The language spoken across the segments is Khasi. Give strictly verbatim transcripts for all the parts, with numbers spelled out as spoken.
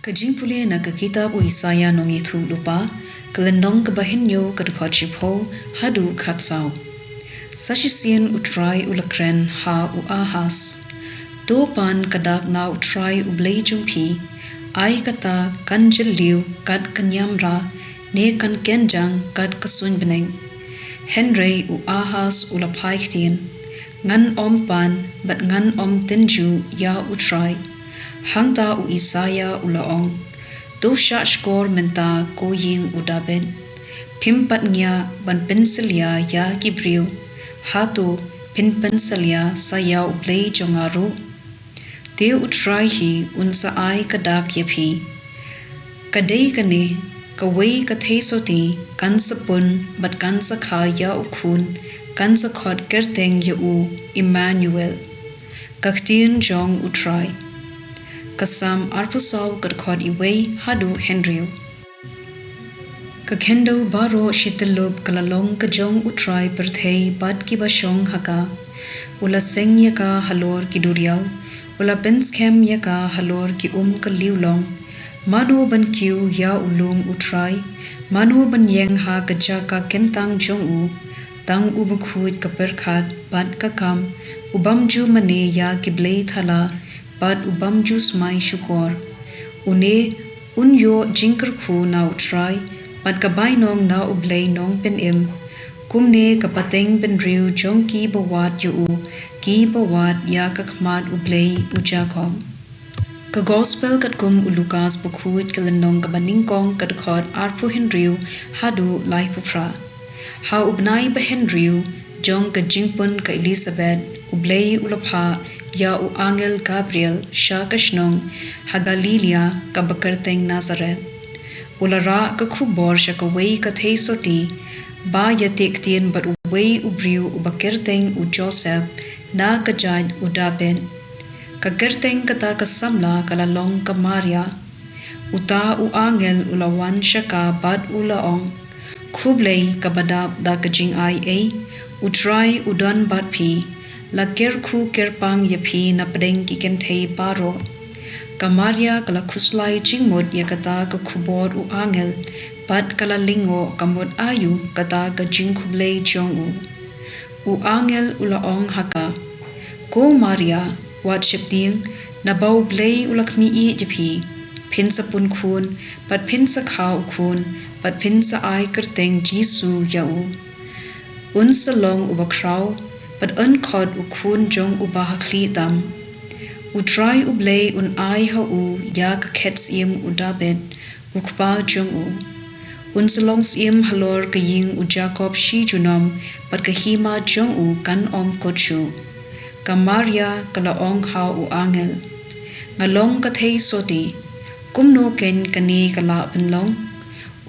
Ka jingpule na ka kitab u Isaïah Nongïathuhlypa, ka lynnong kaba hynñiew, ka dkhot shiphew haduh khatsaw. Sa shisien U Trai u la kren ha u Ahas: To pan ka dak na U Trai U Blei jong phi, ai kata kan jylliew kat ka niamra, ne kan kynjang kat ka suiñ bneng. Hynrei u Ahas u la phai ktien: Ngan ym pan bad ngan ym tynjuh ïa U Trai. Hangta u Isaïah u la ong: To shah shkor mynta, ko ïing u Dabid. Phim pat ngiah ban pynsalia ïa ki briew. Hato phin pynsalia sa ïa U Blei jong nga ruh? Te U Trai hi un sa ai ka dak ïa phi. Ka dei kane: kawei ka theisotti kan sa pun bad kan sa kha ïa u khun, kan sa khot kyrteng ïa u Immanuel, ka ktien jong U Trai. Ka Salm arphew saw, ka dkhot iwei haduh hynriew. Ka khyndew baroh shi tyllup ka la long ka jong U Trai pyrthei bad kiba shong ha ka. U la seng ïa ka halor ki duriaw, u la pynskhem ïa ka halor ki um ka liewlong. Mano ban kiew ïa u lum U Trai? Mano ban ïeng ha ka jaka kyntang jong u? Tang u bakhuid ka pyrkhat bad ka kam, u bym ju mane ïa ki blei thala bad u bym ju smai shukor. Une un ïoh jingkyrkhu na U Trai bad ka bainong na U Blei Nongpynim. Kumne ka pateng bynriew jong ki ba wad ïa u, ki ba wad ïa ka khmat U Blei u Jakob. Ka Gospel katkum u Lukas bakhuid, ka lynnong kaba nyngkong, ka dkhot arphew hynriew haduh laiphew phra. Ha u bnai ba hynriew jong ka jingpun ka Elisabet, U Blei u la phah ïa u angel Gabriel sha ka shnong ha Galilaïa kaba kyrteng Nasaret. U la rah ka khubor sha kawei ka theisotti ba ïateh ktien bad uwei u briew uba kyrteng u Joseph, na ka jait u Dabid. Ka kyrteng kata ka samla ka la long ka Maria. Uta u angel u la wan sha ka bad u la ong: Khublei kaba dap da ka jingai ei, U Trai u don bad phi. La kyrkhu kyrpang ïa phi napdeng ki kynthei baroh. Ka Maria ka la khuslai jingmut ïa kata ka khubor u angel bad ka la lyngngoh ka mut aïu kata ka jingkhublei jong u. U angel u la ong ha ka: Ko Maria, wat sheptieng, naba U Blei u la khmih ïa phi. Phin sa pun khun, bad phin sa kha u khun, bad phin sa ai kyrteng Jisu ïa u. Un sa long uba khraw, bad un khot u Khun jong Uba Hakhlieh Tam. U Trai U Blei un ai ha u ïa ka khet syiem u Dabid, u kpa jong u. Un sa long syiem halor ka ïing u Jakob shi junom, bad ka hima jong u kan ym kut shuh. Ka Maria ka la ong ha u angel: Nga long ka theisotti, kumno keiñ kane ka lah ban long?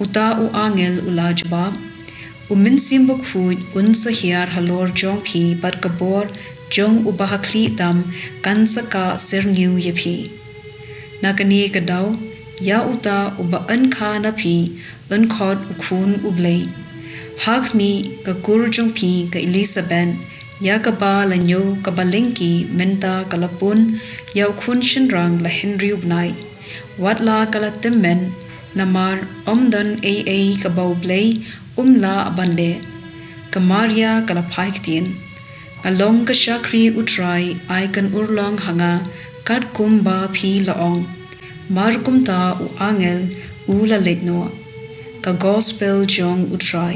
Uta u angel u la jubab: U Mynsiem Bakhuid un sa hiar halor jong phi, bad ka bor jong Uba Hakhlieh Tam kan sa kah syrngiew ïa phi. Na kane ka daw, ïa uta uba yn kha na phi, yn khot u Khun U Blei. Ha khmih, ka kur jong phi ka Elisabet, ïa kaba la ñiew kaba lyngkhi, mynta ka la pun ïa u khun shynrang la hynriew bnai. Wat la ka la tymmen, namar ym don ei ei kaba U Blei um lah ban leh. Ka Maria ka la phai ktien: Nga long ka shakri U Trai, ai kan urlong ha nga katkum ba phi la ong. Mar kumta u angel u la leit noh. Ka Gospel jong U Trai.